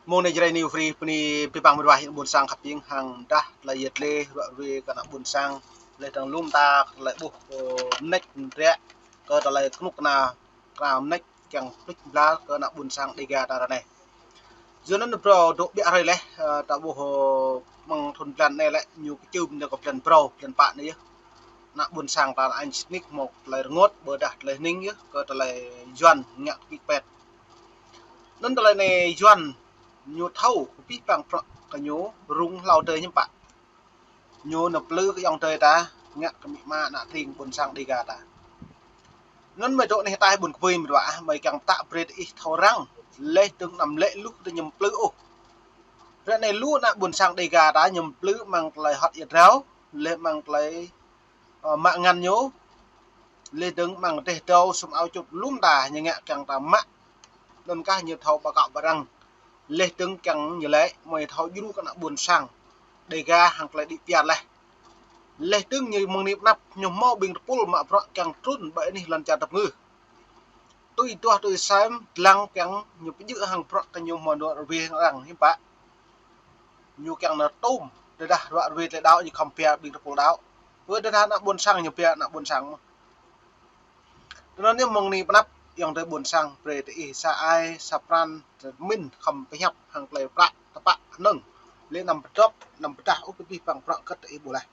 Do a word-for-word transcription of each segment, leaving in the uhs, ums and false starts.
Mơ̆ng anai Jrai New Free bơni abih bang mơdruai ƀôn sang khăp ƀing hăng dah tơlơi yet lĕ ruă ruê kơ ană ƀôn sang, lĕ dơ̆ng lŏm ta tơlơi ƀuh, ơ, mơneč mơdrĕ kơ tơlơi kơnuk kơna, kơna mơneč kiăng plĕč bla kơ ană ƀôn sang Dega ta ră anai. Yua anŭn brơi dŏ ƀiă hrơi leh, ơ, ta ƀuh, ơ, mơ̆ng thun blan anai lĕ ñu kơčưm ñu kơ blan brơi, blan pă anai yơh. Ană ƀôn sang ta anŭn sĭt nik mơ̆ tơlơi rơngot, ƀôdah tơlơi hning yơh, kơ tơlơi Yuan ngă kơpĭ kơpet. Anŭn tơlơi anai Yuan ñu thâo kơ abih bang bruă kơ ñu rŭng hlâo adơi hiư̆m pă. Ñu nao plư kơ ayŏng adơi ta, ngă kơ amĭ ama ană tring ƀôn sang Dega ta. Anŭn mơi dŏ anih ataih ƀôn kơbơi mơdruă ah, mơi kiăng pơtă brơi tơ ih thâo răng, leh dơ̆ng anăm lĕ lu tơ ñu plư ôh. Ră anai lu ană ƀôn sang Dega ta ñu plư amăng tơlơi hot ia drao, leh amăng tơlơi, ơ, mă ngăn ñu, leh dơ̆ng amăng rơdêh drao sum ao čut lŏm ta ñu ngă kiăng ta mă. Anŭn kah ñu thâo ƀă kă ƀă răng. Leh dơ̆ng kiăng ñu lĕ mơi thâo djru kơ ană ƀôn sang Dega hăng tơlơi đĭ piar leh. Leh dơ̆ng ñu mơ̆ng anai pơ anăp ñu hmâo ƀing tơpul mă bruă kiăng trŭn ƀơi anih lŏn čar tơp ngư. Tui tuah tui sem lăng kiăng ñu pơjơ̆ hăng bruă kơ ñu hmâo ruă ruê hăng arăng hiư̆m pă. Ñu kiăng nao tơm, tơdah ruă ruê tơlơi đaŏ ñu khŏm pia ƀing tơpul đaŏ. Ơ tơdah ană ƀôn sang ñu pia ană ƀôn sang mơ̆n. Tui anŭn yơh mơ̆ng anai pơ anăp ayŏng adơi ƀôn sang brơi tơ ih sa ai, sa pran, tơ mĭn khŏm pơhiăp hăng tơlơi prăk tơpă hơnơ̆ng. Leh anăm pơdŏp, anăm pơdah ôh kơ abih bang bruă kơ tơ ih ƀuh leh.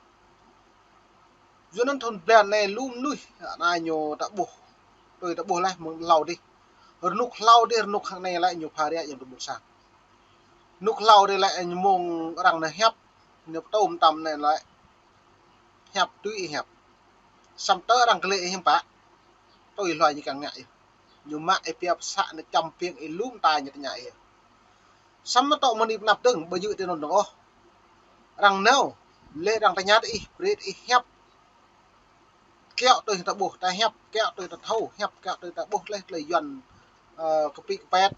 Yua anŭn thun blan anai lu mơnuih anai ñu ta ƀuh, tui ta ƀuh leh mơ̆ng hlâo adih. Rơnuk hlâo adih, rơnuk hăng anai lĕ ñu pha ria ayŏng adơi ƀôn sang. Rơnuk hlâo adih lĕ ñu mơ̆ng arăng nao hiăp, ñu pơtô mơtam anai lĕ hiăp tui ih hiăp. Samơ̆ tơ arăng glĕ ih hiư̆m pă. Tui hloi ñu kiăng ngă ih. Ñu mă ih pia pơsă nao čăm piêng ih lŏm ta ñu tơña ih. Samơ̆ tŏ mơ̆ng anai pơ anăp dơ̆ng, ƀu djơ̆ tui anŭn dơ̆ng ôh. Arăng nao, leh arăng tơña tơ ih, brơi tơ ih hiăp. Kiaŏ tui ta ƀuh, ta hiăp, kiaŏ tui ta thâo, hiăp, kiaŏ tui ta ƀuh leh tơlơi Yuan, ơ, kơpĭ kơpet,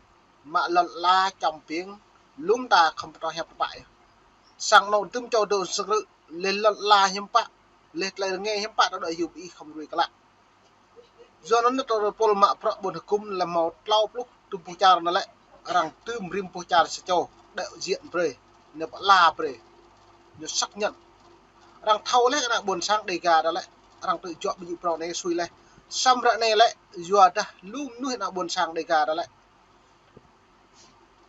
mă lŏn ala čăm piêng, lŏm ta khŏm pơtô hiăp tơpă yơh. Sang anŏ dŭm čô dŏ sơkrư̆, leh lŏn ala hiư̆m pă, leh tơlơi rơngai hiư̆m pă ta dŏ hyu ƀing ih khŏm ruai klă. Yua anŭn tơpul mă bruă ƀôn hơgŭm lĕ hmâo tlâo pluh dŭm boh čar anŭn lĕ, arăng tơm rĭm boh čar sa čô, đại diện brơi, ñu pơala brơi, ñu xác nhận. Arăng thâo leh ană ƀôn sang Dega ta lĕ, arăng tŭ juă ƀing ih phrâo anai sui leh. Samơ̆ ră anai lĕ, yua dah lu mơnuih ană ƀôn sang Dega ta lĕ.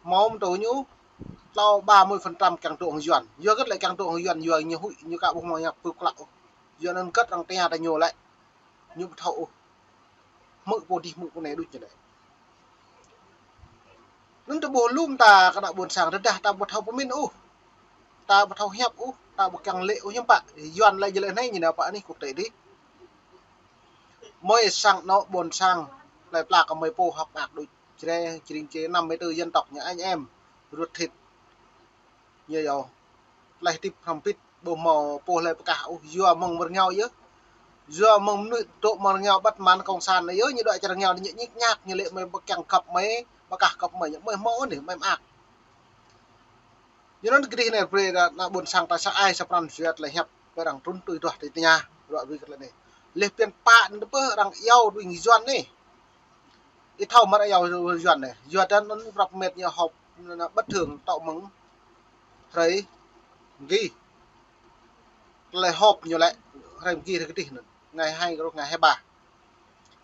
Hmâo mơ̆n tơ ñu, tlâo ba mươi phần trăm kiăng dŏ hăng Yuan. Yua hơget lĕ kiăng dŏ hăng Yuan, yua ñu huĭ, ñu ka ƀu hmâo hiăp pơklă ôh. Yua anŭn hơget arăng tơña tơ ñu lĕ. Ñu ƀu thâo ôh. Hmư̆ pô adih hmư̆ pô anai đôč ñu lĕ. Anŭn ta ƀuh lŏm ta kơ ană ƀôn sang tơdah ta ƀu thâo pơmĭn ôh. Ta ƀu thâo hiăp ôh, ta ƀu kiăng lĕ ôh hiư̆m pă. Yuan lĕ jơlĕ anai ñu nao pơ anih quốc tế adih. Mơi sang anŏ ƀôn sang, tơlơi pla kơ mơi pô hơ̆k mơak đôč. Jrai, jring jrai năm mươi tư dân tộc ñu anh em ruột thịt. Ñu yơh. Tơlơi hơdip hrŏm hơbĭt, ƀu hmâo pô hlơi pơkah ôh, yua mơ̆ng rơngiao yơh. Yua mơ̆ng mơnuih dŏ mơ̆ng rơngiao ƀăt mơ̆n cộng sản anai yơh, ñu dŏ čar rơngiao ñu ñik ñak, ñu lĕ mơi ƀu kiăng găp mơi, pơkah găp mơi, mơi hmâo anai, mơi mơak. Yua anŭn kơdih anai brơi ană ƀôn sang ta sa ai sa pran jua tơlơi hiăp, brơi arăng trŭn tui duah tui tơña, ruă ruê kơ tơlơi anai. Leh pian pă anŭn tơpă arăng iâu đuaĭ Yuan anai. Ih thâo mơ̆n iâu Yuan anai. Yua dah anŭn prăp met ñu họp anŭn bất thường tŏ mơ̆ng hrơi mơgi. Tơlơi họp ñu lĕ hrơi mơgi hrơi kơdih anŭn. Ngày hai, ngày hai ba.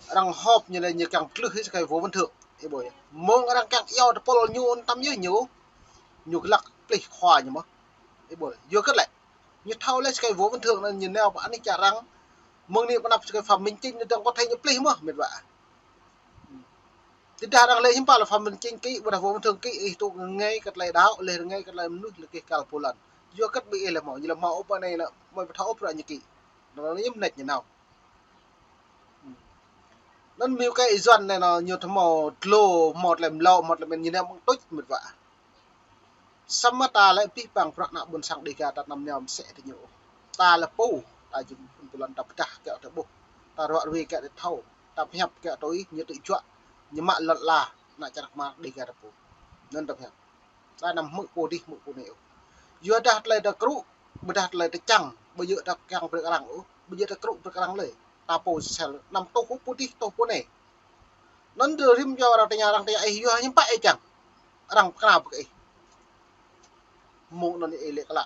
Arăng họp ñu lĕ ñu kiăng pơtlưh ih sa kơi Võ Văn Thưởng. Ih ƀuh yơh. Mơ̆ng arăng kiăng iâu tơpul ñu anŭn tăm yơh ñu. Ñu glăk plih khua ñu mơ̆n. Ih ƀuh yơh. Yua hơget lĕ. Ñu thâo lĕ sa kơi Võ Văn Thưởng anŭn ñu nao pơ anih čar arăng. Mơ̆ng anai pơ anăp sa kơi Phạm Minh Chính anŭn dơ̆ng có thể ñu plih mơ̆n, mĕt wa. Tơdah arăng lĕ hiư̆m pă lĕ Phạm Minh Chính kĭ, ƀôdah Võ Văn Thưởng kĭ, ih tŭ rơngai kơ tơlơi đaŏ, leh rơngai kơ tơlơi mơnuih lĕ kih kal pô lăn. Yua hơget ƀing ih lĕ hmâo, ñu lĕ hmâo ôh pơ anai lĕ, mơi ƀu thâo ôh bruă ñu kĭ. Anŭn lĕ ñu mơneč ñu nao. Anŭn mơ̆ng kơ Yuan anai anŭn ñu thâo hmâo dlô, hmâo tơlơi mlâo, hmâo tơlơi mĭn ñu nao mơ̆ng tuč mĕt wa. Samơ̆ ta lĕ abih bang bruă ană ƀôn sang Dega ta anăm nao mơsĕ tơ ñu. Ta lĕ pô, ta jing phun pô lăn ta pơdah kiaŏ ta ƀuh. Ta ruă ruê kiaŏ ta thâo, ta pơhiăp kiaŏ tui, ñu tŭ juă, ñu mă lŏn ala, ană čar kơmar Dega ta pô. Anŭn ta pơhiăp. Ta anăm hmư̆ pô adih hmư̆ pô anai ôh. Yua dah tơlơi ta krŭ, ƀôdah tơlơi ta čang, ƀu djơ̆ ta kiăng brơi kơ arăng ôh, ƀu djơ̆ ta krŭ brơi kơ arăng lơi. Ta pô sel, anăm tuh pô adih, tuh pô anai. Anŭn tơ rĭm čô arăng tơña, arăng tơña ih yua hiư̆m pă ih čang. Arăng pơkra brơi kơ ih. mơ̆ng anŭn ih lĕ klă.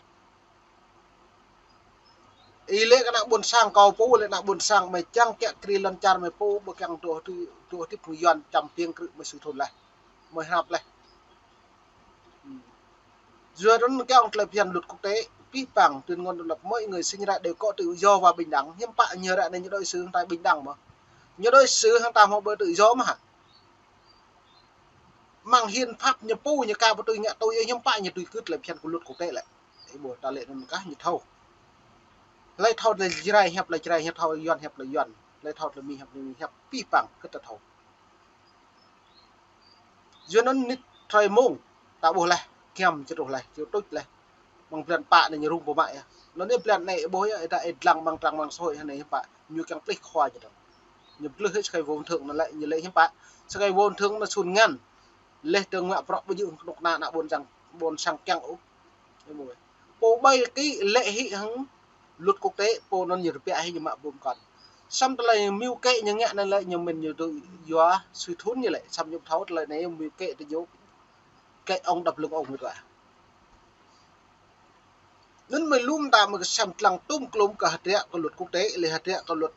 Ih lĕ kơ ană ƀôn sang kâo pô, lĕ ană ƀôn sang mơi čang kiăng kri lŏn čar mơi pô, ƀu kiăng tŭ tui, tŭ tui phung Yuan čăm piêng krư̆ mơi sui thun laih. Mơi hrăp laih. Yua anŭn kiăng tơlơi phiăn luật quốc tế, pih pang tuyên ngôn độc lập, mọi người sinh ra đều có tự do và bình đẳng. Hiư̆m pă ñu ră anai ñu đối xử hăng ta bình đẳng mơ̆? Ñu đối xử hăng ta hmâo ƀơi tự do mơ̆ hă? Mơ̆ng hiến pháp ñu pô ñu ka ƀu tui ngă tui, hiư̆m pă ñu tui kơ tơlơi phiăn kơ luật quốc tế lĕ. Ih ƀuh ta lĕ anŭn kah ñu thâo. Hlơi thâo tơlơi Jrai hiăp tơlơi Jrai, hiăp thâo Yuan hiăp tơlơi Yuan, hlơi thâo tơlơi Mi hiăp tơlơi Mi, hiăp pih pang kơ ta thâo. Yua anŭn nit hrơi mông, ta ƀuh laih, giăm či truh laih, či tuč laih. Mơ̆ng blan pă anai ñu rŭng pơmă yơh. Anŭn anai blan anai ih ƀuh yơh, ih ta ih lăng mơ̆ng trang mạng xã hội anai hiư̆m pă, ñu kiăng plih khua ñu dơ̆ng. Ñu plih hĭ sơkai wôn thượng anŭn lĕ, ñu lĕ hiư̆m pă. Sơkai wôn thượng anŭn sun ngăn. Laih dơ̆ng mă bruă ƀu djơ̆ kơnuk kơna ană ƀôn sang, ƀôn sang kiăng ôh. Pô ƀai kơ lĕ hĭ hăng luật quốc tế, pô anŭn ñu rơpiă hĭ ñu mă bum kăn. Samơ̆ tơlơi mơ̆ng kơ ñu ngă anŭn lĕ ñu mĭn ñu tui yua sui thun ñu lĕ, samơ̆ ñu thâo tơlơi anai mơ̆ng kơ tơ ñu kơ ông đập lưng ông mơ̆ tơ̆. Anŭn mơi lŏm ta mơi kơsem lăng tŭm klŭm kơ hơdră kơ luật quốc tế, lĕ hơdră kơ luật,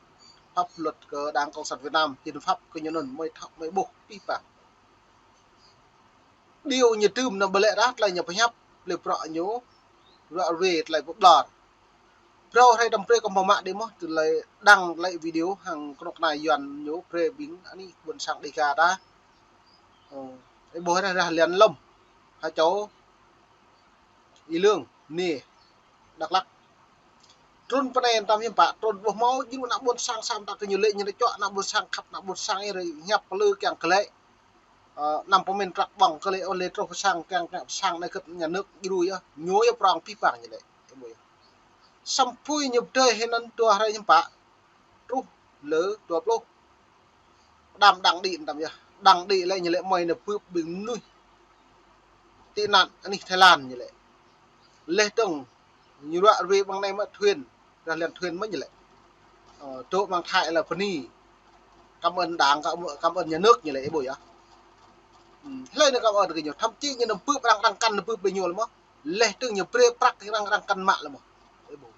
pháp luật kơ Đảng Cộng sản Việt Nam, hiến pháp kơ ñu anŭn mơi thâo mơi ƀuh pih pang. Điều ñu tŭm anŭn ƀu lĕ ră tơlơi ñu pơhiăp, lĕ bruă ñu, bruă rơwe tơlơi pơblŏr. Phrâo hrơi tơm brơi kơ mơ̆ mă đĭ mơ̆, tơlơi đăng tơlơi video hăng kơnuk kơna Yuan ñu brơi ƀing anai ƀôn sang Đêga ta. Ơ, ih ƀuh ră ră lĕ lŏm. Hơčâo, Ih Lương, anai, Dak Lak. Trŭn pơ anai tơm hiư̆m pă, trŭn ƀuh hmâo djru ană ƀôn sang samơ̆ ta kơ ñu lĕ ñu čuă ană ƀôn sang khăp ană ƀôn sang ih rơi hiăp pơlư kiăng kơ lĕ. Ơ, anăm pơmĭn prăk ƀơ̆ng kơ lĕ ôh lĕ truh pơ sang kiăng kiăng pơ sang anai kơ nhà nước djru yơh. Ñu yơh prŏng pih pang ñu lĕ. Samơ̆ pui ñu pơdơi hĭ anŭn dua hrơi hiư̆m pă. Truh lơ dua pluh. Đam đăng đĭ tơm yơh. Đăng đĭ lĕ ñu lĕ mơi anai bưp ƀing mơnuih tị nạn anih Thái Lan ñu lĕ. Laih dơ̆ng ñu ruă rơwe ƀơi anai mă thuyên, ră lĕ thuyên mă ñu lĕ. Ơ, dŏ mơ̆ng Thái lĕ bơni. Cảm ơn Đảng, cảm, cảm ơn nhà nước ñu lĕ, ih ƀuh yơh. Hlơi anai cảm ơn kơ ñu, thậm chí ñu anăm bưp arăng, arăng kăn anăm bưp ƀing ñu lĕ mơ̆. Laih dơ̆ng ñu brơi prăk arăng, arăng kăn mă lĕ mơ̆. Ih ƀuh.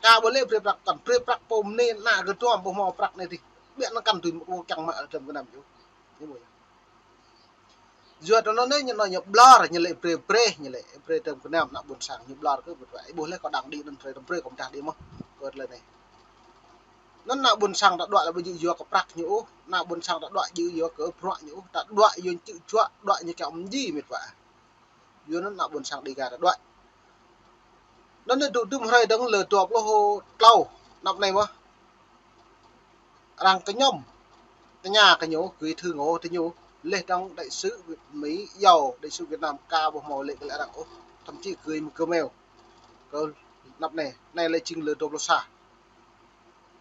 Ka ƀu lĕ brơi prăk kăn, brơi prăk pô mơnê ană kơ tuam ƀu hmâo prăk anai dih. Biă ană kăn tui mă kơ kiăng mă tơm kơnăm yơh. Ih ƀuh yơh. Yua tơ anŭn anai ñu anŭn ñu ƀlŏr, ñu lĕ brơi brơi, ñu lĕ brơi tơm kơnăm ană ƀôn sang ñu ƀlŏr kơ ƀu tui. Ih ƀuh lĕ kâo đăng đĭ anŭn hrơi tơm brơi kâo mơdah đĭ mơ̆. Kơ tơlơi anai. Anŭn ană ƀôn sang ta đuaĭ lĕ ƀu djơ̆ yua kơ prăk ñu ôh, ană ƀôn sang ta đuaĭ djơ̆ yua kơ bruă ñu ôh, ta đuaĭ yua čư̆ čuă, đuaĭ ñu kiăng mơ̆ng djai mĕt wa. Yua anŭn ană ƀôn sang Đêga ta đuaĭ. Anŭn anai dŏ tơm hrơi dơ̆ng lơ dua pluh klâo, anăp anai mơ̆. Arăng kơñum, tơña kơ ñu, gửi thư ngỏ tơ ñu, laih dơ̆ng đại sứ Việt, Mỹ, iâu, đại sứ Việt Nam ka ƀu hmâo lĕ kơ lĕ arăng ôh, thậm chí gửi một gmail. Kơ anăp anai, anai lĕ jing lơ dua pluh sa.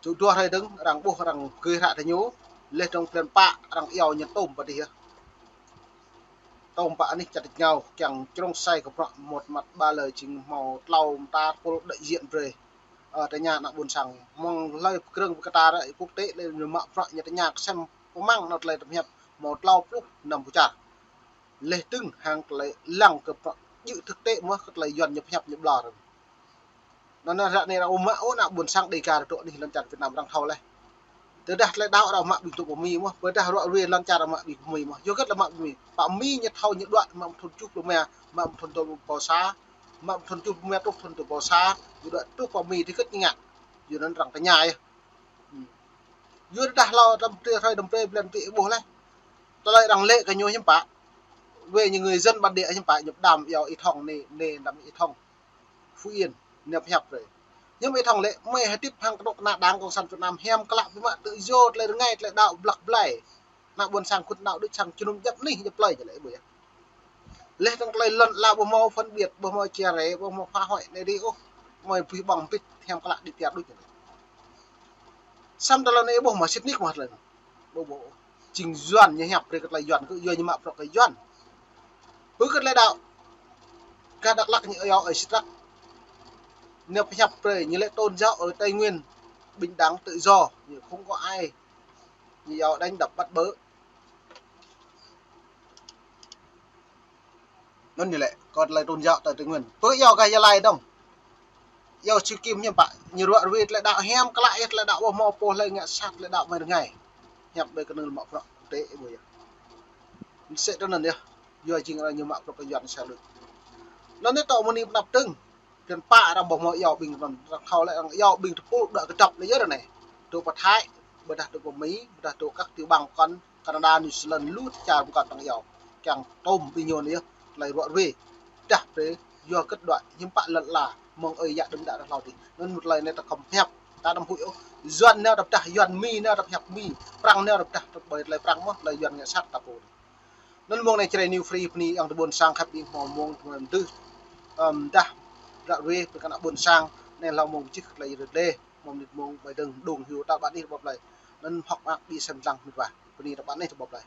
Dŏ dua hrơi dơ̆ng, arăng ƀuh arăng gửi hră tơ ñu, laih dơ̆ng blan pă arăng iâu ñu tŏm pơ adih yơh. Tŏm pơ anih čar tač rơngiao, kiăng črông sai kơ bruă một mặt ba lời jing hmâo klâo mơta pôl đại diện brơi. Ơ, tơña ană ƀôn sang, mơ̆ng hlơi pơkrơ̆ng pơkơtar quốc tế lĕ ñu mă bruă ñu tơña kơsem pơmăng anŭn tơlơi tơm hiăp hmâo klâo pluh năm pơčar. Laih dơ̆ng hăng tơlơi lăng kơ bruă djơ̆ thực tế mơ̆ kơ tơlơi Yuan ñu pơhiăp ñu ƀlŏr. Anŭn anai ră anai arăng ƀu mă ôh ană ƀôn sang Đêga dŏ anih lŏn čar Việt Nam arăng thâo laih. Tơdah tơlơi đaŏ arăng mă ƀing tŭ pơ Mi mơ̆, tơdah ruă rơwe lŏn čar arăng mă ƀing pơ Mi mơ̆. Yua hơget lĕ mă ƀing Mi. Pă Mi ñu thâo ñu đuaĭ mă thun tơjuh pluh rơma, mă thun dua pluh pluh sa, mă thun tơjuh pluh rơma truh thun dua pluh pluh sa, ñu đuaĭ truh pơ Mi tơ hơget ñu ngă. Yua anŭn arăng tơña yơh. Yua tơdah hlâo tơm brơi hrơi tơm brơi blan pĭ ih ƀuh laih. Tơlơi arăng lĕ kơ ñu hiư̆m pă. Wê ñu người dân bản địa hiư̆m pă ñu pơđam iâu Y Thông anai, anai đam Y Thông. Phú Yên, ñu pơhiăp brơi. Hiư̆m Y Thông lĕ, mơi hơdip hăng kơnuk kơna Đảng Cộng sản Việt Nam hiam klă biă mă tự do tơlơi rơngai tơlơi đaŏ blăk blai. Ană ƀôn sang kŭt nao đôč sang jơnum djăp anih djăp plơi ñu lĕ ƀuh yơh. Laih dơ̆ng tơlơi lŏn ala ƀu hmâo phân biệt, ƀu hmâo chia rẽ, ƀu hmâo phá hoại anai dih ôh. Mơi bơwih ƀơ̆ng pĭt hiam klă đĭ tiar đôč ñu lĕ. Samơ̆ tơlơi anai ih ƀuh mơ̆ sĭt nik mơ̆ tơlơi anŭn. Ƀu ƀuh. Jing Yuan ñu hiăp brơi kơ tơlơi Yuan kơ Yuan ñu mă bruă kơ Yuan. Bơ kơ tơlơi đaŏ. Gah Dak Lak ñu iâu ơi Sitrak. Ñu pơhiăp brơi ñu lĕ tôn giáo ở Tây Nguyên, bình đẳng tự do, ñu không có ai ñu iâu đánh đập bắt bớ. Anŭn ñu lĕ. Kơ tơlơi tôn giáo tơ Tây Nguyên. Pơ iâu gah Gia Lai dong. Iâu Siu Kim hiam pă, ñu ruă ruê tơlơi đaŏ hiam klă, tơlơi đaŏ ƀu hmâo pô hlơi ngă sat tơlơi đaŏ mơ̆ng rơngai. Hiam ƀơi kơnưl mă bruă tê ƀu yơh. Mơsĕ tơ anŭn yơh. Yua jing arăng ñu mă bruă kơ Yuan sa lui. Anŭn yơh tŏ mơni pơnăp tưng. Tơl pă arăng ƀu hmâo iâu ƀing anŭn, arăng thâo lĕ arăng iâu ƀing tơpul đuaĭ kơdŏp lĕ yơh ră anai. Tơ pơ Thái, ƀôdah tơ pơ Mi, ƀôdah tơ kăk tiểu bang kŏn, Canada, New Zealand, lu tơčar pơkŏn arăng iâu. Kiăng tơm ƀing ñu anai yơh, tơlơi ruă ruê. Dah brơi, yua kơ đuaĭ, hiư̆m pă lăt la, mơ̆ng ơi yă đưm đă đah hlâo dih. Anŭn mơ̆ tơlơi anai ta khŏm hiăp, ta đăm huĭ ôh. Yuan nao ta pơdah, Yuan Mi nao ta pơhiăp Mi, Prăng nao ta pơdah, ta ƀơi tơlơi Prăng mơ̆, tơlơi Yuan ngă sat ta pô. Anŭn mơ̆ng anai Jrai New Free bơni yŏng tơ ƀôn sang khăp ƀing hmâo mơ̆ng tơmơ̆n tưh, ăm, dah, ră ruê, pơkă ană ƀôn sang, anai hlâo mơ̆ng pơjih tơlơi rơdleh, mơ̆ng mơnit mơ̆ng ƀai dơ̆ng, dong hyu ta ƀă anih tơƀăp lơi. Anŭn hŏk mơak ƀing sem lăng mĭt wa. Bơni ta ƀă anih tơƀăp lơi.